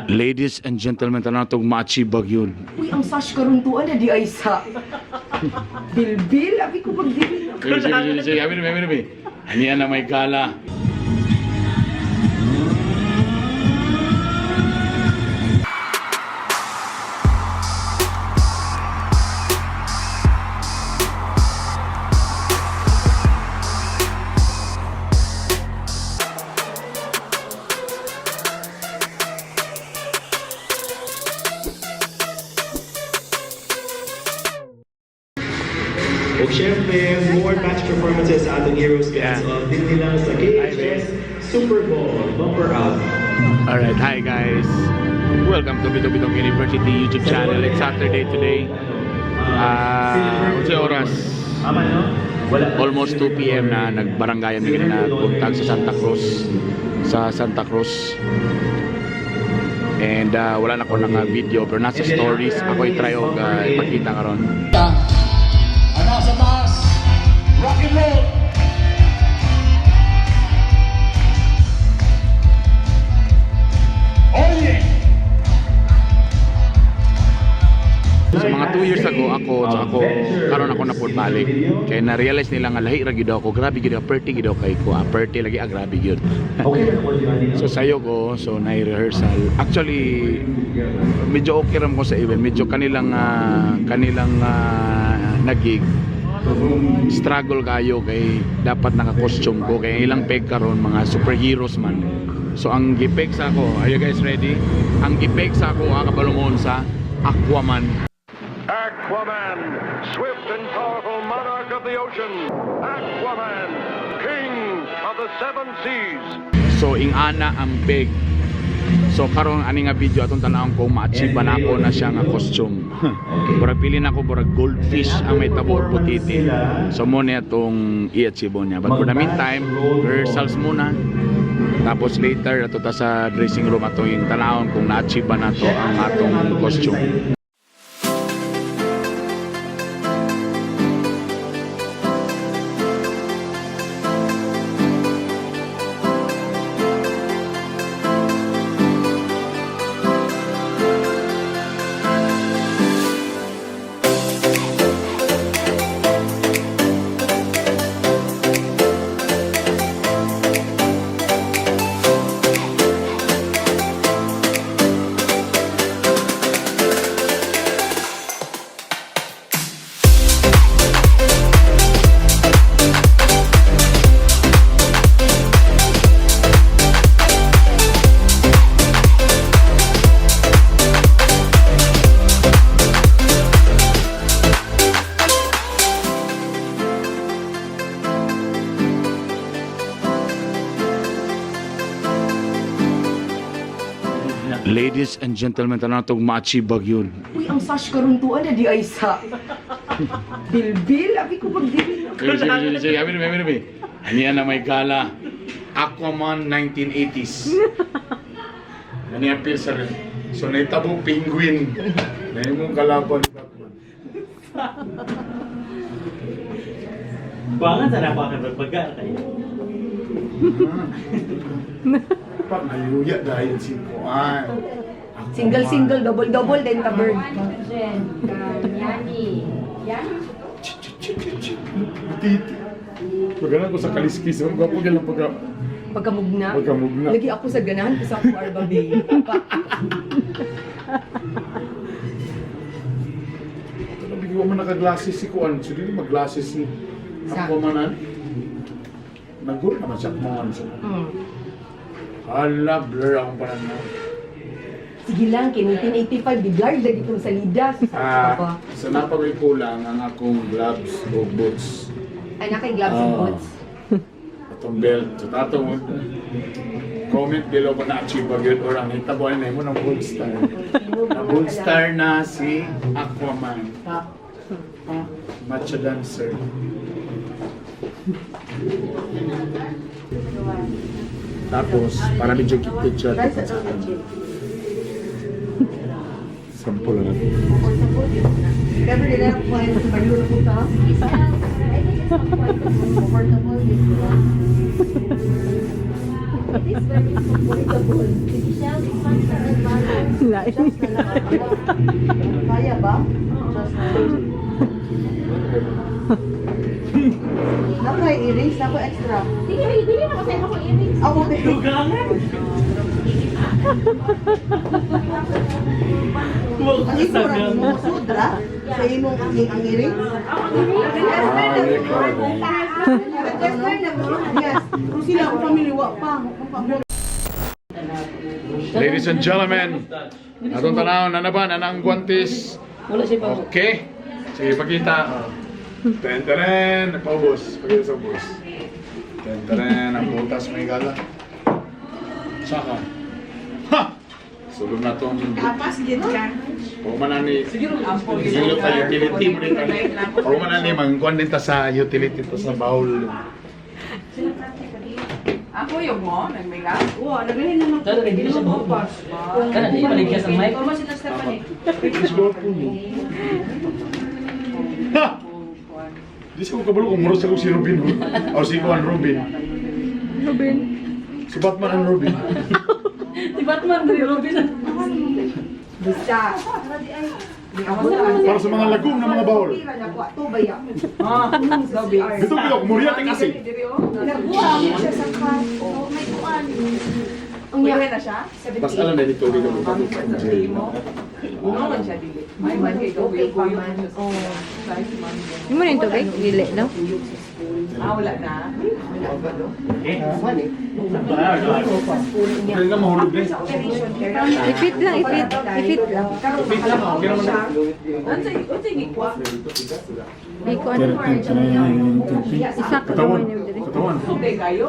Ladies and gentlemen, tanan tong ma-achieve yun. Uy, ang sash karon tuan na di ay sa bilbil. Abi ko pag dili. Sige, sige, sige, sige. Abi, abi, abi. Aniya na may gala. Ug syempre, more match performances sa atong Heroes Dance Yeah. Off din nila sa KHS Super Bowl Bumper Up. Alright, hi guys. Welcome to Bito Bitong University YouTube channel. It's Saturday today. Ah, uh, oras? Tama, no? Wala. Almost 2 p.m. na nagbarangayan mi kanina buntag sa Santa Cruz. Sa Santa Cruz. And wala na ko nang video pero nasa stories ako i-try og ipakita karon. Ang nasa taas, rock and roll! Oh yeah! So mga 2 years ago ako so ako karon ako na balik. Kay na-realize nila nga lahi ra gyud ako, grabe gyud ako, perti gyud ako kay ko. Ah, perti lagi ah, grabe gyud. Okay na po yun. So sayo ko, so na-rehearsal. Actually, medyo okay ram ko sa event. Medyo kanilang nagig struggle kayo kay dapat naka-costume ko kay ilang peg karon mga superheroes man. So ang gipeg sa ako, are you guys ready? Ang gipeg sa ako kabalumon sa Aquaman. Aquaman, swift and powerful monarch of the ocean. Aquaman, king of the seven seas. So ingana ang peg. So karon ani nga video atong tan-awon kung ma-achieve ba nako na siya nga costume. Murag pili nako murag goldfish ang may tabo or butiti. So mo na atong i-achieve niya. But for the meantime, rehearsals muna. Tapos later ato ta sa dressing room atong yung tan-awon kung na-achieve ba nato ang atong costume. Ladies and gentlemen, tanan tong ma-achieve yun. Uy, ang sash karon tuan na di ay sa bilbil. Abi ko pag dili. Sige, sige, sige, sige. Abi, abi, abi. Aniya na may gala. Aquaman 1980s. Aniya pil sa rin. So naitabo penguin. Na imong kalaban ni Batman. Bangan sana ako aking pagbaga kayo. Pag nayuya dahil si Kuan. Single single double double then ta bird. Butiti. Pagkanan ko sa kaliskis. Ang gwapo lang pagka... Pagkamugna. Pagkamugna. Lagi ako sa ganahan ko sa ako arba bay. Ito na bigyan mo naka-glasses si Kuan. So dili mag-glasses si Sa- Aquaman. An. Naguro naman siya Aquaman. So, Hala, blur akong pananaw. Sige lang, kay 1985 biglar lagi itong salida. Sus, Ah, pa. sa napagay kulang ang akong gloves o boots. Ay, na kay gloves and Ah. boots. Atong belt. So tatong comment below kung na-achieve ba yun or ang hitabo ay na mo ng gold star. Na gold star na si Aquaman. Pa, pa, macho dancer. Tapos, para medyo gifted siya. Try sa itong Sample lang. Pero di na ako kuhain sa baliw na puta. I think it's comfortable this one. It is very comfortable. Lain. Kaya ba? Naka earrings, naka extra. Dili, dili na kasi ako earrings. Ah, okay. Ang imo ra nimo sudra sa imong ang earrings. Yes. Kung sila ako family wa pa. Ladies and gentlemen, atong tanaw na ba na ang guantes. Okay. Sige, pakita. Ten teren, paubos. Pakita sa ubos. Ten teren, ang butas may gala. Saka. Ha! Sulod na tong Kapas gid ka. Pauman na ni Siguro ta utility mo rin tani. Pauman na ni mangkuan din ta sa utility ta sa bowl. Ako yung mo, nagmila. Wa, naglahin naman. Tara, hindi siya buhok. Kana, di paligya sa mic. Tama si Stephanie. Ha! Di sa ko kabalo kung muro sa ko si Robin Hood. O si Juan Robin. Robin. Si Batman ang Robin. Si Batman, di Robin. Bisa. Para sa mga lagom na mga bowl. To ba ya? Ah, Bito ko muriya kasi. Nagbuha mo siya sa car. Oh, may kuan. Ang Pwede na siya? Basta alam na dito dito. Uno man siya dili. May man kay Okay pa man. Oh. Hindi mo na yung tubig? Dili, no? Ah, wala na. Pwede na mahulog din. Sa operation care. Ipit lang, ipit. Ipit lang. Karon makalamaw na siya. Unsay gikwa? May kuan. Isa ka Katawan. gamay niyo diri. Katawan. Okay kayo?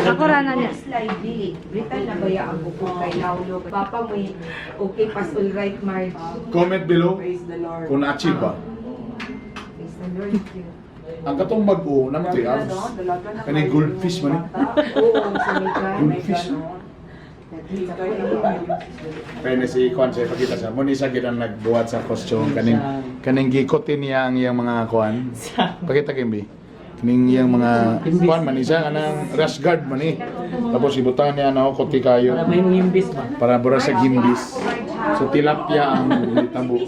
Ako ra na niya. Slide dili. Britan na ba ya ang buko kay Laulo? Papa mo okay pas all right Marge. Comment below Praise the Lord. kung na-achieve ba. Praise the Lord. Ang katong mag-o, naman ito abs. Kani goldfish man eh. Oo, sa may Goldfish. Kaya ni si Kwan siya pakita siya. Muna isa gid ang nagbuhat sa costume kaning kaning gikotin niya ang iyang mga kuan. Pakita kimbi. Kaning iyang mga kuan man isa kanang rash guard man eh. Tapos ibutan niya na ako kuti kayo Para may mong imbis ba? para bura sa gimbis. So tilapia ang tabo.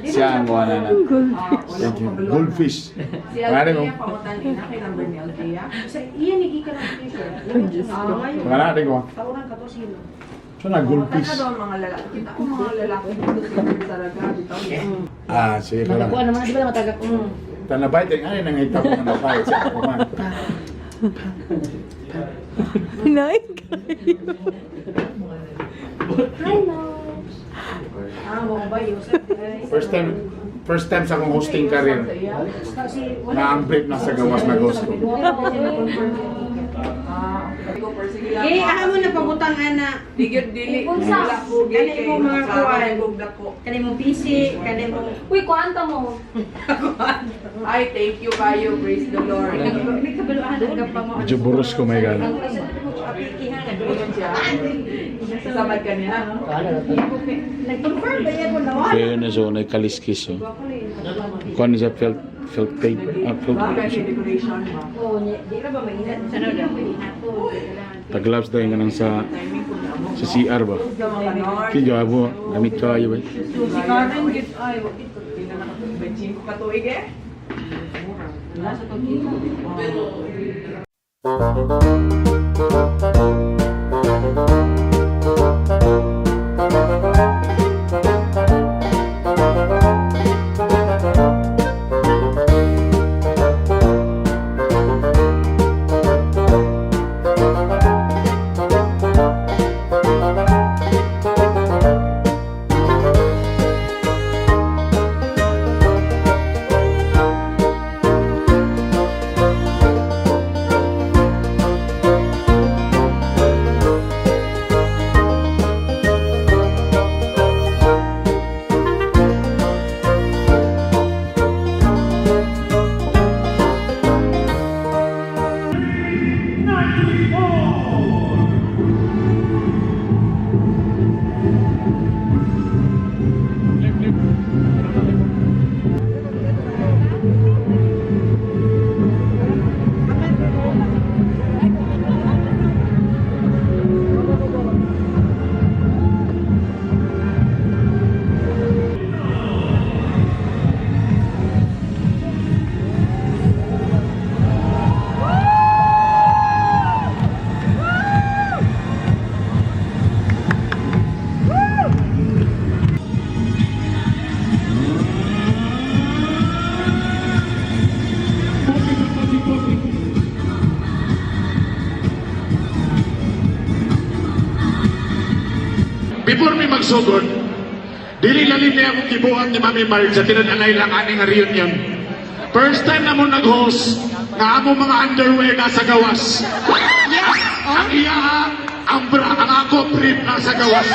Siya ang kuan na. Thank you. Goldfish. Si Pare mo. Althea, pangutan ina kay number ni Althea. Sa iya ni gikan ang picture. Mga natin ko. Tawran ka to sino? So na goldfish. Kita daw mga lalaki. Kita ko mga lalaki dito sa Saraga. Bitaw. Ah, sige ka lang. Matakuan naman, di ba na matagak? Tanabay tayo nga nang itabo nga nabay sa ako man. Lain kayo. Hi, Nobs. Ah, mo ba Yusef? First time sa akong hosting career na ang brief na sa gawas na host ko. Ah, okay. Go, per, sige lang. Eh, aha mo na pabutang ana. Digit dili. Unsa? Wala ko gay Kani kay mo mga kuwan. kog dako. Kani mong PC, kani mong Uy, kuan ta mo. Ay, thank you kayo. Praise the Lord. Nagkabaluan ang pa mo. Medyo buros ko may gala. Ganyan siya. Samad ka niya. Nag-confirm ba yan mo na wala? Kaya na so nagkaliskis oh. Kuan ni sa felt felt tape, ah, felt Bakit may decoration ba? Oh, di ra ba mainit? Sana daw. Taglaps dahil nga nang sa sa CR ba. Sa mga Lord. Kaya mo gamit kayo ba. Si Karen git ay wa git di na nakatubig ka tuig eh. Before mi magsugod, dili lalim niya akong gibuhat ni Mami Marge sa tinud-anay lang ani nga reunion. First time na mo nag-host nga amo mga underwear nasa gawas. Yes! Ang iya, ang bra, ang ako brief nasa gawas.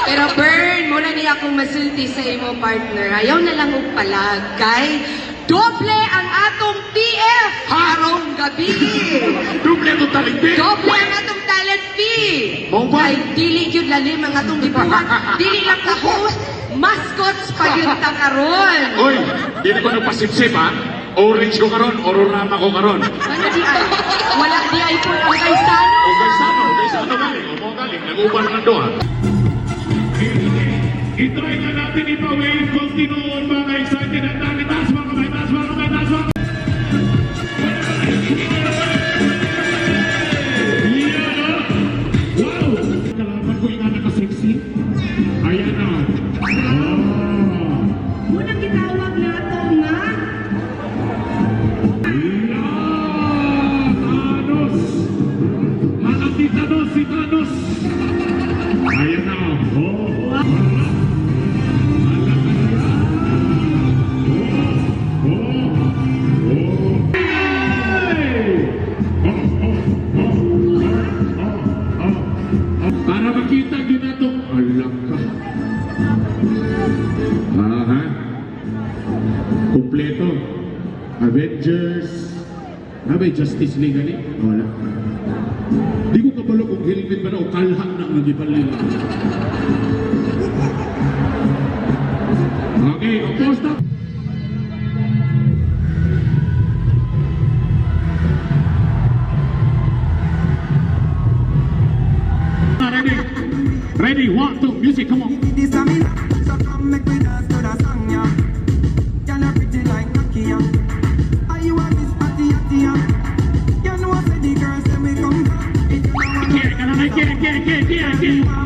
Pero Bern, muna niya akong masulti sa imo partner. Ayaw na lang og palag kay doble ang atong TF karong gabi. Doble to taligbi. Doble ang atong talent fee. Mao ba? Kay dili gyud lalim ang atong gibuhat. Dili lang ka host, mascots pa gyud ta karon. Oy, dili ko nagpasipsip ha. Orange ko karon, ororama ko karon. Ano di ay? Wala di ay po ang kaysano. O kay sano galing, o mo galing, nag-uban ng doha. I-try na natin ipa-wave kung tinuon mga excited at dami. Taas mga kamay, taas mga kamay, taas mga kamay. Yan, oh. Wow! Kalaban ko yung naka-sexy. Ayan na. Oh. Unang gitawag nato nga Yeah! Thanos! Mga si Thanos, si Thanos! Ayan na, oh. Oh. Oh. Oh. Hey! Oh. Para makita gyud nato. Ala ka. Aha. Kompleto. Avengers. Ah, may Justice League ani? Wala. Di ko kabalo kung helmet ba na o kalha na nga gipalit. Okay, oposta. Ready? Ready, one, two, music, come on. This a me, so come make we dance to the song, yeah. Girl, you pretty like Nokia. Are you a Miss Patty Attia? You know I say the girls say we come from. If you don't wanna Kaya, kaya, kaya, kaya, kaya, kaya.